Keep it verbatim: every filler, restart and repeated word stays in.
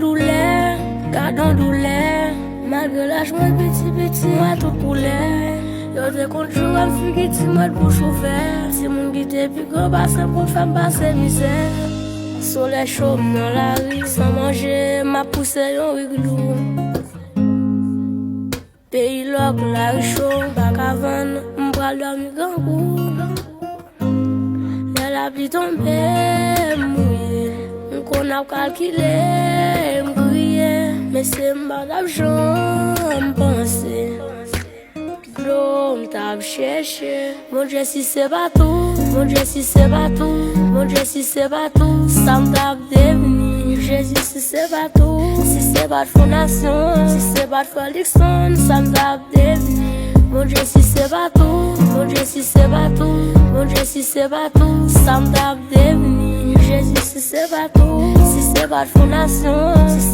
Doulè, gadon doulè. Malgre laj mwen piti piti, mwen tout koulè. Yo te konn joure m figi ti mwen bouch ouvè. Timoun ki te pi gran pase m konn fè m pase mizè. Solèy cho m nan lari, san manje, m ap pouse yon iglou. Peyi lòk, lari cho, m pa ka vann, m pral dòmi grangou. Lè lapli tonbe, m mouye, m konn ap kalkile, m kriye. Mesye, m pa t ap janm panse. Dlo m t ap chèche. Bondye, si se pa tou, Bondye, si se pa tou, Bondye, si se pa tou, sa m t ap devni? Jezi, si se pa tou, si se pa t fondasyon, si se pa t frè Likson, sa m t ap devni? Bondye, si se pa tou, Bondye, si se pa tou, Bondye, si se pa tou, sa m t ap devni? Jezi, si se pa tou, si se pa t fondasyon, si